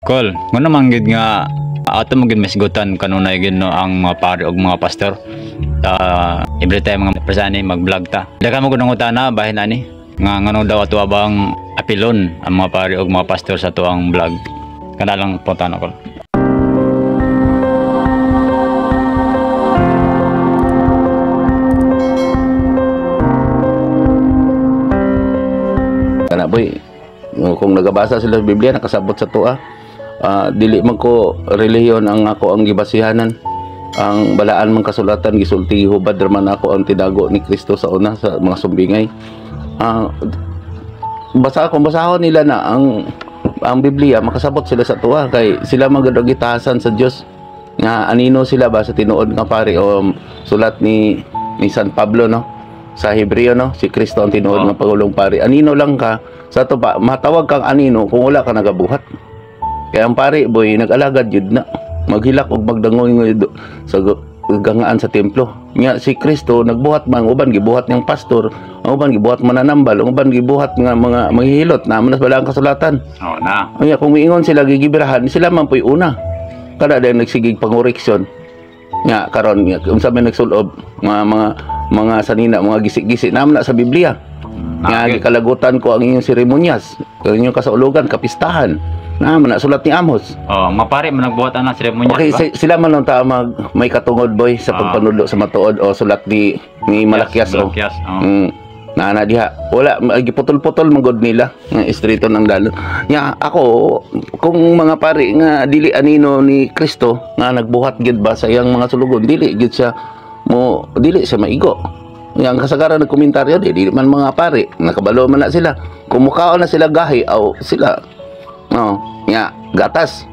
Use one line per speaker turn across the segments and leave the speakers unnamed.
Kol, ngano man gid nga ato mo gid masigutan kanunay gid no ang mga pari og mga pastor. Every time mga presani mag-vlog ta. Daghan mo gud nangutana bahin ani nga ngano daw ato abang apilon ang mga pari og mga pastor sa tuang vlog. Kana lang po tano ko.
Kana boy, kung nagabasa sila sa Biblia nakasabot sa tuwa. Dili man ko relihiyon ang ako ang gibasihanan. Ang balaan man kasulatan gisulti hubad ra man ako ang tinago ni Kristo sa una sa mga sumbingay. Basa kung basahon nila na ang Biblia makasabot sila sa tuwa kay sila man gud gitahasan sa Dios nga anino sila ba sa tinuod nga pari o sulat ni San Pablo no sa Hebreo no si Kristo ang tinuod nga pagulong pari. Anino lang ka sa to pa matawag kang anino kung wala ka nagabuhat. Kaya ang pari boy nag-alagad yun na maghilak og magdangoy sa gangaan sa templo. Nga si Kristo nagbuhat man uban gibuhat niyang pastor, ang uban gibuhat mananambal, ang uban gibuhat nga mga manghihilot na man sa ang kasulatan.
Oh na.
Kaya kung miingon sila gigibirahan, sila man po'y una. Kada dahil nagsigig pangoreksyon. Nga karon nga unsa may nagsulob mga sanina, mga gisi-gisi naman na sa Biblia. Nga gikalagutan ko ang inyong seremonyas, ang inyong kasaulugan, kapistahan. Naman na sulat ni Amos.
Oh, mapare man nagbuhat ana seremonya.
Okay,
ba?
Sila man lang ta mag may katungod boy sa pagpanudlo sa matuod o sulat ni Malakias.
Malakias. Oh.
Naana diha. Wala giputol-putol man gud nila nga istrito ng lalo. Nya ako kung mga pari nga dili anino ni Kristo nga nagbuhat gid ba sa iyang mga sulugon, dili gid siya mo dili siya maigo. Nya ang kasagaran ng komentaryo dili man mga pari nakabalo man na sila. Kung mukaon na sila gahi aw sila. Oh, nya gatas.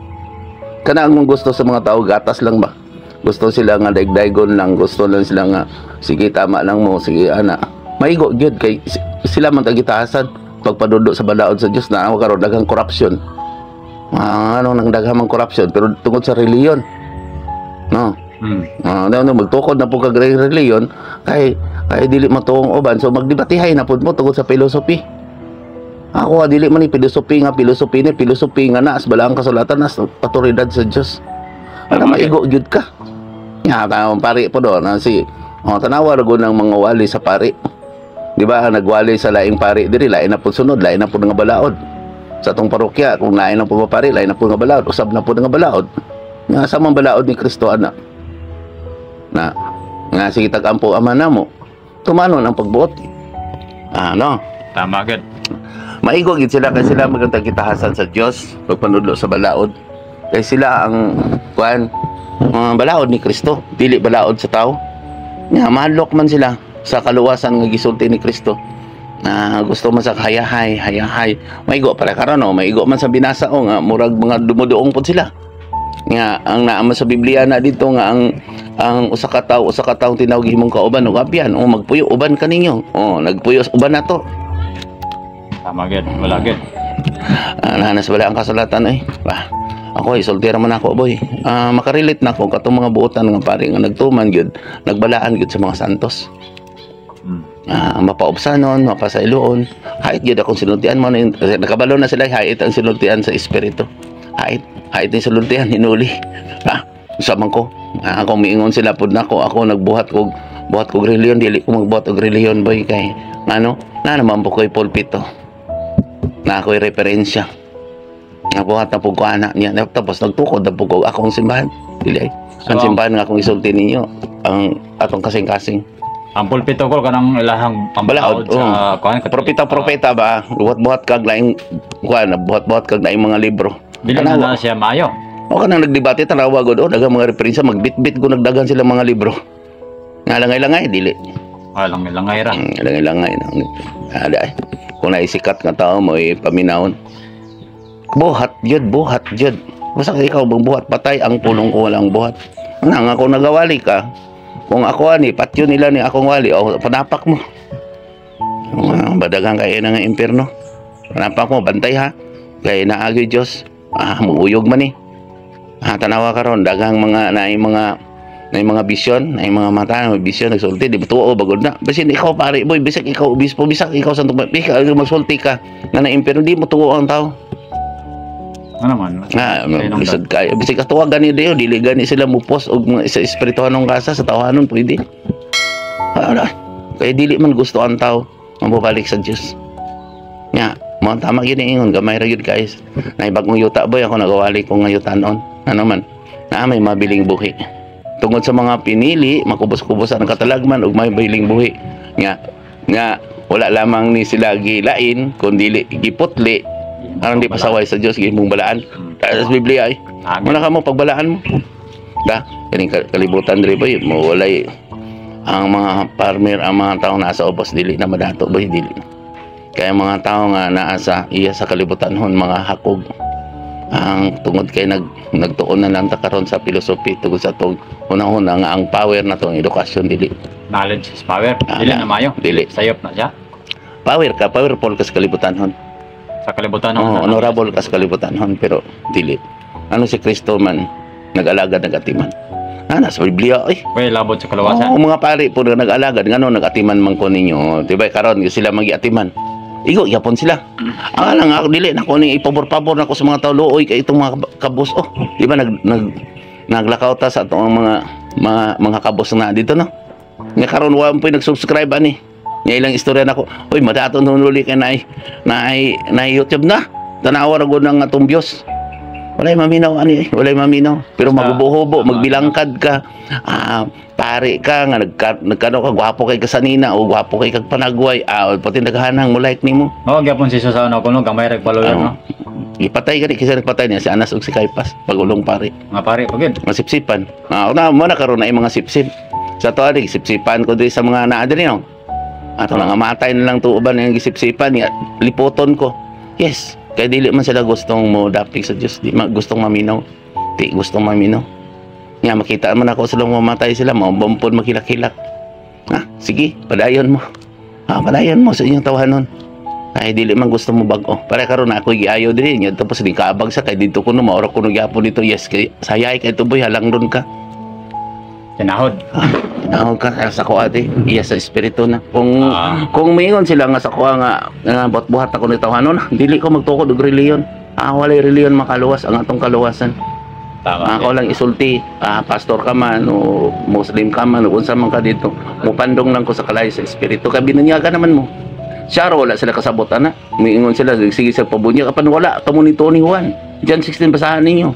Kana ang gusto sa mga tao gatas lang ba? Gusto sila nga daigdaigon lang, gusto lang sila nga sige tama lang mo, sige ana. Maigo gyud kay sila man tagitahasan pagpadudo sa balaod sa Dios na karon daghang corruption. Ano nang daghang mang corruption pero tungod sa relihiyon. No. No, magtukod na po kag relihiyon kay dili matuong uban so magdebatihay na pud mo tungod sa philosophy. Ako dili man ni philosophy nga philosophy ni philosophy nga naas balaang kasulatan nas autoridad sa Dios. Ano maigo gyud ka. Nya ta pari po do na si oh, tanawa ra gud ng mga wali sa pari. Di ba nagwali sa laing pari diri lain na pud sunod, lain na pud nga balaod. Sa atong parokya kung lain na pud pari, lain na pud nga balaod, usab na pud nga balaod. Nga sa man balaod ni Kristo ana. Na nga sige tag-ampo ama namo. Tumanon ang pagbuot. Ano?
Tama gud.
Maigo gid sila kay sila magandang kitahasan sa Dios pagpanudlo sa balaod. Kay sila ang kuan balaod ni Kristo, dili balaod sa tao. Nga mahadlok man sila sa kaluwasan nga gisulti ni Kristo. Na gusto man sa hayahay, hayahay. Maigo para karon no, maigo man sa binasa o nga murag mga dumuduong pud sila. Nga ang naa man sa Biblia na dito nga ang usa ka tawo, usa ka tawo tinawag himong kauban og abyan o magpuyo uban kaninyo. O nagpuyo uban nato.
Tama gid, wala gid.
Nahanas wala ang kasulatan ay. Bah, ako isulti ra man ako boy. Makarelate na ako katong mga buotan nga pare nga nagtuman gyud, nagbalaan gyud sa mga santos. Mapaubsanon, mapasailoon. Hait gyud akong sinultian mo na nakabalo na sila hait ang sinultian sa espiritu. Hait, hait ang sinultian hinuli. Sa man ko. Ako miingon sila pud nako, ako nagbuhat og buhat kog relihiyon, dili ko magbuhat og relihiyon boy kay ano, na naman po koy pulpito. Na ako'y referensya. Nabuhat na po ko anak niya. Tapos nagtukod na po ko akong simbahan. Dili ay. Ang
So,
simbahan nga akong isulti ninyo. Ang atong kasing-kasing.
Ang pulpito ko kanang ilahang
balaod
sa kuan.
Propeta ba? Buhat-buhat kag laing kuan, buhat-buhat kag laing mga libro.
Dili na na siya maayo.
O kanang nagdebate tanawa gud oh daghang mga referensya magbitbit ko nagdagan sila mga libro. Nga langay-langay dili.
Langay-langay ra.
Langay-langay na. Ada ay. Kung naisikat nga tao mo paminawon. Buhat jud, buhat jud. Basta ikaw bang buhat patay ang pulong ko walang buhat. Nang ako nagawali ka. Kung ako ani patyo nila ni akong wali o panapak mo. Badagang kay na nga impierno. Panapak mo bantay ha. Kay naagi Dios. Muuyog man ni. Tanawa karon daghang mga naay mga na mga bisyon, na mga mata, may bisyon, nagsulti, di ba tuo, bagod na. Basin ikaw pare, boy, bisag ikaw obispo, bisag ikaw santo, bisag magsulti ka, nga na impierno, di mo tuo ang tao.
Ano man?
Ah,
Sa
lisod kayo. Bisag katuwa gani dayo, dili gani sila mo post og mga sa espirituhanong kasa sa tawanon pwede. Ala, kay dili man gusto ang tao ang mobalik sa Dios. Nya, mo tama gyud ni ingon, gamay ra gyud guys. Nay bagong yuta, boy, ako nagawali ko nga yutanon. Ano man? Naa may mabiling buhi. Tungod sa mga pinili, makubos-kubos ang katalagman ug may mabiling buhi. Nga nga wala lamang ni sila gilain kundi giputli aron di pasaway sa Dios, gimong balaan. Sa Biblia ay.
Amen.
Wala ka mo pagbalaan mo. Da, kaning kalibutan diri, boy, mo walay ang mga farmer, ang mga tao nasa ubos dili na madato, boy, dili. Kaya ang mga tao nga naa sa iya sa kalibutan hon mga hakog ang tungod kay nagtuon na lang ta karon sa philosophy tungod sa tong una-una nga ang power na tong edukasyon dili.
Knowledge is power.
Ah,
Dili na mayo.
Dili.
Sayop na siya.
Power ka, powerful ka sa kalibutan hon.
Sa kalibutan.
Oh, honorable ka sa kalibutan hon, pero dili. Ano si Kristo man nag-alagad, nagatiman. Ah, nasa Biblia ay.
Way labot sa kalawasan.
Oo, mga pari po na nag-alagad, ngano nag-atiman man ko ninyo. Di ba karon sila magiatiman. Igo yapon sila. Ang lang ako dili na ko ning ipabor-pabor na ko sa mga tao, luoy kay itong mga kabos oh. Di ba nag nag naglakaw ta sa atong mga kabos na dito, no. Nga karon wa po nag-subscribe ani. Nga ilang istorya nako. Uy, madaton nuli kay naay naay naay YouTube na. Tanawa ra gud ang atong views. Walay maminaw ani eh. Walay maminaw. Pero magubo-hubo, magbilangkad ka. Ah, pare ka nga nagkano ka, gwapo kay kasanina o gwapo kay kag panagway. Ah, pati naghanang mo like nimo.
Mao gyapon si Susana kuno gamay rag follower, no.
Ipatay gani kasi nagpatay niya si Anas ug si Caiphas pagulong pare.
Mga pare pag yun.
Masipsipan. Ah, una mo na karon na yung mga sipsip. Sa to ani sipsipan ko diri sa mga naa diri no. Ato lang matay na lang to uban ang gisipsipan niya, lipoton ko. Yes, kay dili man sila gustong mo dapig sa Dios, di ma gustong maminaw. Di gustong maminaw. Nga makita man ako silang mamatay sila, mabumpon makilak-kilak. Ah, sige, padayon mo. Ah, padayon mo sa inyong tawanon. Ay dili man gusto mo bag-o. Para karon na ako giayo diri nya tapos di kaabag sa kay dito kuno maura kuno gyapon dito. Yes, kay sayay kay tuboy halang ron ka.
Tinahod.
Tinahod ka sa kuha ate. Iya sa espiritu na. Kung kung mingon sila nga sa kuha nga, nga buhat-buhat ako ni tawanon, dili ko magtukod og reliyon. Ah, walay reliyon makaluwas ang atong kaluwasan.
Tama.
Ako lang isulti, ah, pastor ka man o Muslim ka man o unsa man ka dito, mupandong lang ko sa kalayo sa espiritu. Kay binunyaga naman mo. Siya ra wala sila kasabot ana. Miingon sila sige sa pabunyag apan wala kamo ni Tony Juan. John 16 basahan ninyo.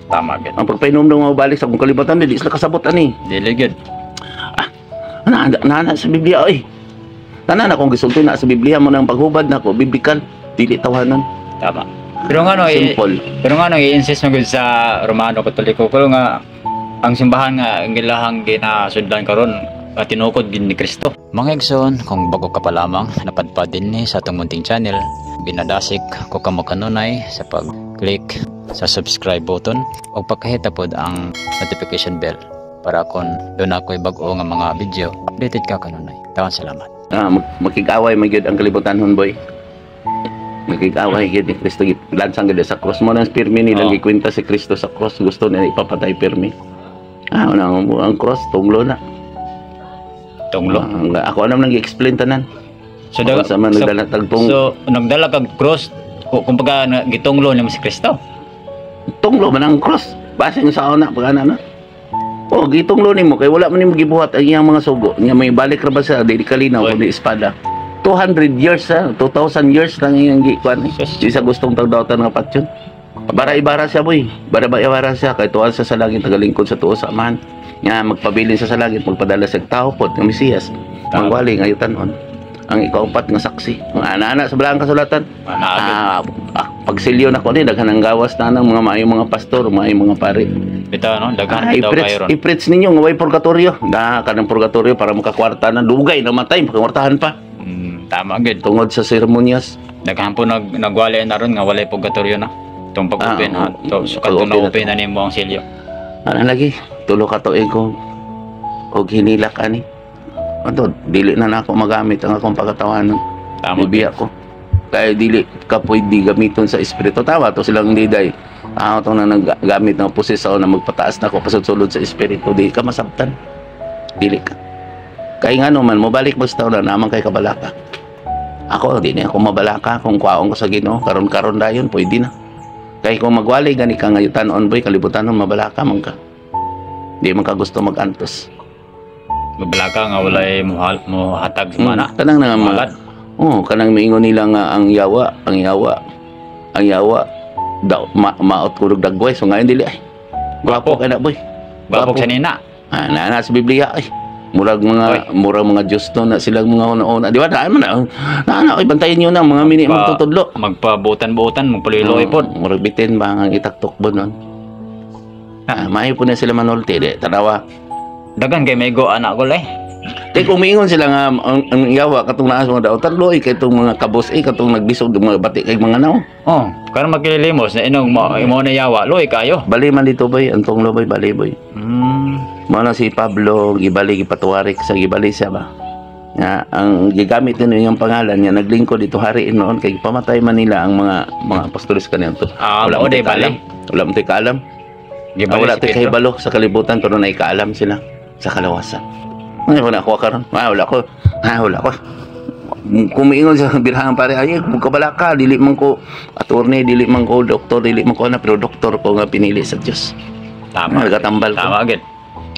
Tama gyud.
Ang pagpainom ng mga balik sa akong kalibutan dili sila kasabot ani.
Dili gyud.
Na na, na sa Biblia oy. Tanan akong gisulti na sa Biblia mo nang paghubad nako biblical, dili tawanan.
Tama. Pero nga no,
Simple.
Pero nga no, i-insist mo gyud sa Romano Katoliko pero nga ang simbahan nga ang ilahang ginasudlan karon tinukod gid ni Kristo. Mga igsoon, kung bago ka pa lamang napadpad din ni sa atong munting channel, ginadasik ko kamo kanunay sa pag-click sa subscribe button o pagkahita pod ang notification bell para kon doon ako'y bag-o nga mga video, updated ka kanunay. Tawan salamat.
Ah, makig-away man gyud ang kalibutan hon, boy. Makig-away gyud ni Kristo, lansang gyud sa cross mo ng pirmi nilang gikwenta si Kristo sa cross, gusto nila ipapatay pirmi. Ah, una ang cross tunglo na.
Tunglo.
Ah, ako anam nang gi-explain tanan.
So,
Kung sa man
so,
nagdala tagtong
so nagdala kag cross, kumbaga gitunglo nimo si Kristo.
Tunglo man ang cross. Basin sa una pag ana na. Oh, gitunglo nimo kay wala man nimo gibuhat ang iyang mga sugo. Nya may balik ra ba sa dili kalinaw
Oy.
kundi espada. 200 years ha, 2000 years lang iyang gikuan. Eh.
Sus.
Di sa gustong tagdawatan nga patyon. Bara ibara siya, boy. Bara ba ibara siya kay tuan sa langit tagalingkod sa tuo sa Amahan. Nga magpabilin sa langit magpadala sa tao pod nga Mesiyas.
Tama.
Magwali ngayon tanon. Ang ikaupat nga saksi. Ang ana-ana sa balaang kasulatan.
Manaagad.
Ah, ah, pagsilyo na ko ni daghan ang gawas na ng mga maayong mga pastor, maayong mga pari.
Bitaw no, daghan
Ah,
bitaw
i-preach,
kayo ron.
I-preach ninyo nga way purgatorio. Da kanang purgatorio para makakwarta na dugay na matay, makakwartahan pa
Tama gid.
tungod sa seremonyas.
Daghan po nagwali na ron nga walay purgatorio na. Itong pag-open
Ah,
ha. To, so kadto
pag-open
na
na
open na nimo ang silyo.
Ano lagi? Tulo ka tuig ko og hinilak ani. Ato, dili na nako magamit ang akong pagkatawanan.
Tama.
Ibiya ko. Kaya dili ka pwede gamiton sa espiritu. Tama to silang liday. Ah, ito na naggamit ng pusisaw na magpataas na ko pasudsulod sa espiritu. Di ka masabtan. Dili ka. Kaya nga naman, mobalik mo sa tao na naman kay kabalaka. Ako, di na ako mabalaka. Kung kwaon ko sa Ginoo, karon-karon dayon, pwede na. Kay kung magwali gani ka nga tanon, boy, kalibutan, mabalaka man ka. Di man ka gusto mag-antos.
Mabalaka nga walay muhal muhatag sa mana.
Kanang na nga mga
Muhalad.
Oh, kanang miingon nila nga ang yawa, ang yawa, ang yawa daw maot kunog dagway. So ngayon dili ay. Gwapo kay na, boy.
Gwapo sa nina.
Ah, naa na sa Biblia ay. Murag mga Diyos to na silang mga una-una. Di ba? Naa man na. Naa na, oy, bantayan niyo na mga mini magtutudlo.
Magpabutan-butan, magpaluloy
Oh,
pod.
Murag bitin ba ang itaktok ba nun? Ah, maayo po na sila manulti. Di, tanawa.
Dagan kay may go anak ko eh.
Kay kung miingon sila nga ang yawa katong naa sa mga daotan, loy kay itong mga kabos eh, katong naglisod mga bati kay mga naw.
Oh, karon magkililimos na inog mo imo na yawa, loy kayo.
Bali man dito, boy, ang tunglo, boy, bali, boy. Mao na si Pablo gibali, gipatuwarik sa gibali siya ba. Nga ang gigamit ninyo yung pangalan niya, naglingkod dito hari noon kay pamatay man nila ang mga apostoles kaniya to.
Ah,
Wala
mao
mo
day
kaalam.
bali.
Wala mo kaalam. Ah,
Gibali
wala
si
tay
Pedro.
kahibalo sa kalibutan pero naikaalam sila sa kalawasan. Ano ba na ako karon? Ah, wala ko. Ah, wala ko. Kung miingon sa birhang pare, ay, kung kabala ka, dili man ko attorney, dili man ko doktor, dili man ko ana, pero doktor ko nga pinili sa Dios.
Tama.
Nagkatambal ko.
Tama gid.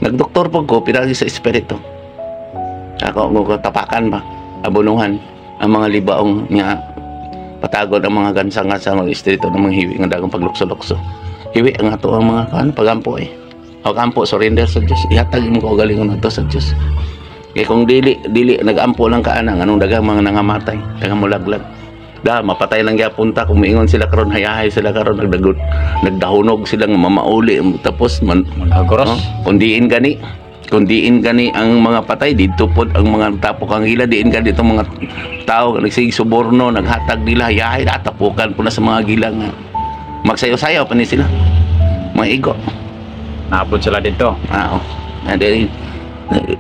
Nagdoktor po ko, pinagi sa espiritu. Ako, ko tapakan ba, abunuhan, ang mga libaong nga patagod ang mga gansa-gansa mga espiritu ng mga hiwi nga dagang paglukso-lukso. Hiwi ang ato ang mga kan pagampo eh. Pagampo, surrender sa Diyos. Ihatag mo kaugalingon nato sa Diyos. Kaya kung dili, dili, nagampo lang ka anang, anong dagang mga nangamatay, dagang mulaglag. Da, mapatay lang gyapon ta kung miingon sila karon, hayahay sila karon, nagdagot, nagdahunog sila nga mamauli tapos man.
Munagros.
Oh, kundiin gani ang mga patay didto pod ang mga tapok ang gila, diin gani itong mga tao nga nagsige suborno, naghatag nila, yahay tapukan po na sa mga gila nga magsayaw-sayaw pa ni sila mga igo.
Naabot sila dito.
Ah, oh. Na di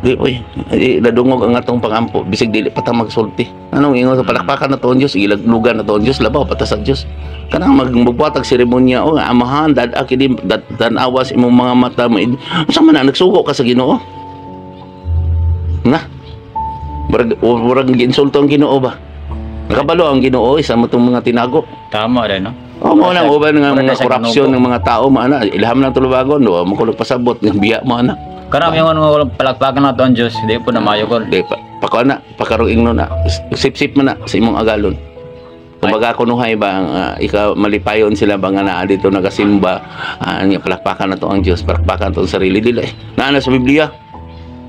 di, oy, di, nadungog ang atong pangampo bisig dili pa ta magsulti. Anong ingon sa palakpakan na to ang Dios, ilaglugan na to ang Dios, labaw pa ta sa Dios. Kanang magbuhatag seremonya o amahan dad kini tan-awas imong mga mata mo. Unsa man na nagsugo ka sa Ginoo? Na murag murag giinsulto ang Ginoo ba? Nakabalo ang Ginoo isa mo tong mga tinago.
Tama din, no?
Oh, mo nang uban nga
Mura
mga
na sa
korupsyon
Ginoo.
ng mga tao maana ilham lang tulubagon do mo ko pasabot nga biya mo ana.
Kanang yung ano palakpakan na to ang Diyos, di po na mayo ko.
Di pa pako na pakarong ingno na sip-sip man na sa imong agalon. Kumbaga kunuhay ba ang ikaw malipayon sila ba nga naa dito nagasimba, niya palakpakan na to ang Dios, palakpakan to ang sarili dila eh. Naa na sa Biblia.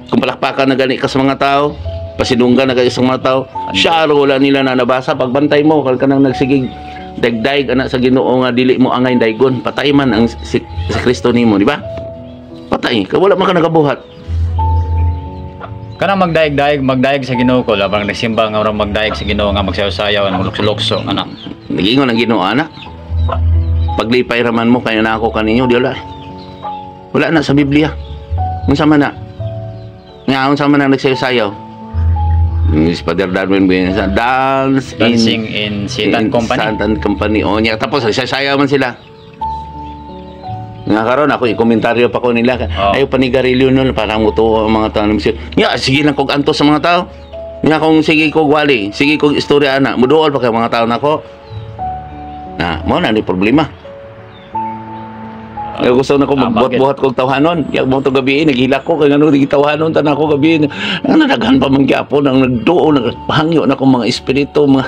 Kung palakpakan na gani ka sa mga tao, pasidunggan na kayo sa mga tao, siya ro wala nila na nabasa. Pagbantay mo kal kanang nagsigig dagdag ana sa Ginoo nga dili mo angay daygon, patay man ang si Kristo nimo, di ba? Patay ka, wala man ka nagabuhat.
Kanang magdaig-daig, magdaig sa Ginoo ko, labang nagsimba nga orang magdaig sa Ginoo nga magsayaw-sayaw, ang lukso-lukso, ana.
Nagingon ang Ginoo ana. Paglipay raman mo kaya na ako kaninyo, di wala. Wala na sa Biblia. Unsa man na? Nga unsa man ang nagsayaw-sayaw? Si Father Darwin Buensa, dance
Dancing in Satan
in
Company.
Satan Company. O niya tapos nagsayaw man sila. Nga karon ako i-komentaryo pa ko nila.
Oh.
Ayo panigarilyo nun parang mutuo ang mga tao. Nga sige lang kog antos sa mga tao. Nga kung sige kog wali, sige kog istorya ana, muduol pa kay mga tao nako. Na, mo na ni problema. Kaya gusto na ko
Tama,
magbuhat-buhat kog tawhanon. Yak mo to gabi naghilak ko kay ngano gitawhanon tan ako gabi. Ano daghan pa man gyapon ang nagduo, nagpahangyo na kong mga espiritu, mga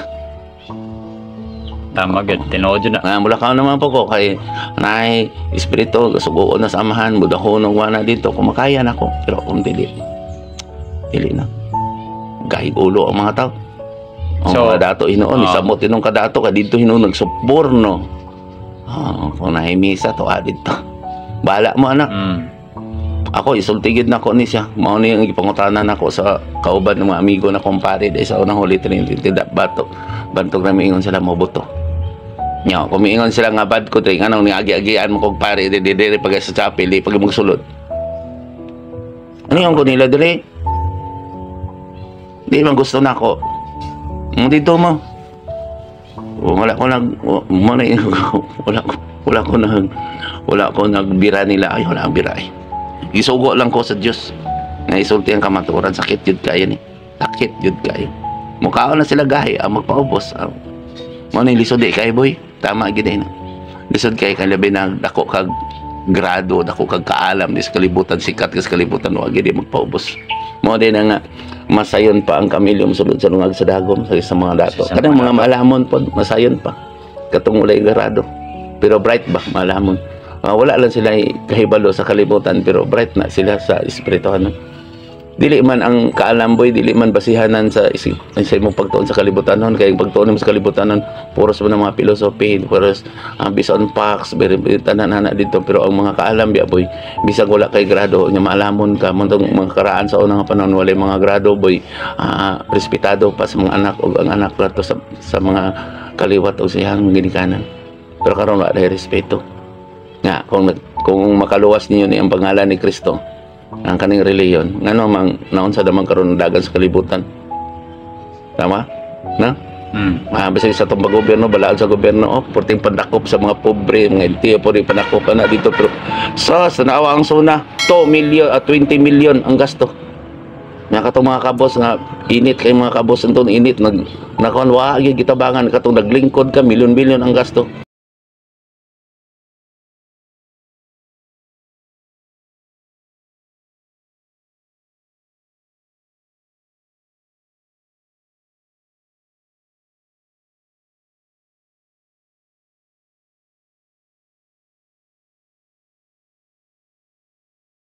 Tama gyud, tinuod jud na.
Nga mula ka naman po ko kay nay espiritu suguon na sa amahan budahon og wana dito kumakaya na ko, pero kung dili, dili na gahig ulo ang mga tao. Ang
So,
mga dato hinuon, isamot inong kadato ka dito hinuon nagsuborno. Ah, kung nahimisa to dito. Bala mo anak. Ako isultigid na ko ni siya. Mao ni ang gipangutanan nako sa kauban ng mga amigo na kumpare dahil sa unang Holy Trinity da, bato. Bantog na miingon sila moboto. Nya, kung miingon sila nga bad ko diri nganong niagi-agian mo kog pare di diri pag sa chapel di pag magsulod. Ano yung ko nila diri? Di man gusto na ako. Dito mo. Oh, wala ko nag oh, mo na wala ko nagbira nila, ay wala ang bira ay. Gisugo lang ko sa Dios. Nga isulti ang kamatuoran, sakit jud kayo ni. Sakit jud kayo. Mukhaon na sila gahi ang magpaubos. Ang mo na yung lisod di kay boy. Tama gid na. Lisod kay kalabi na dako kag grado, dako kag kaalam di sa kalibutan, sikat ka sa kalibutan, wa gid magpaubos. Mao din na nga masayon pa ang kamilyo sulod sa lungag sa dagom sa mga dato.
Sa
Kanang mga maalamon pod masayon pa. Katong walay grado. Pero bright ba maalamon. Ah, wala lang sila kahibalo sa kalibutan pero bright na sila sa espirituhanon. Dili man ang kaalam, boy, dili man basihanan sa imong pagtuon sa kalibutanon, kay ang pagtuon mo sa kalibutanon puros man ang mga philosophy, puros based on facts, very tanan na dito. Pero ang mga kaalam biya, boy, bisag wala kay grado nya maalamon ka mo, tong mga karaan sa unang panahon walay mga grado, boy, respetado pa sa mga anak o ang anak rato sa mga kaliwat o sa iyang ginikanan. Pero karon wala dahil respeto nga kung makaluwas ninyo ni ang pangalan ni Kristo, ang kaning reliyon, ngano mang naunsa damang karon dagan sa kalibutan, tama na? Ah, bisag sa atong gobyerno, balaan sa gobyerno, oh, porting pandakop sa mga pobre, mga LTO, pwede pandakop na dito, pero sa naawa ang SONA, 2 million at 20 million ang gasto. Nga katong mga kabos nga init kay mga kabos anton init nag nakuan wa gyud gitabangan katong naglingkod ka, milyon-milyon ang gasto.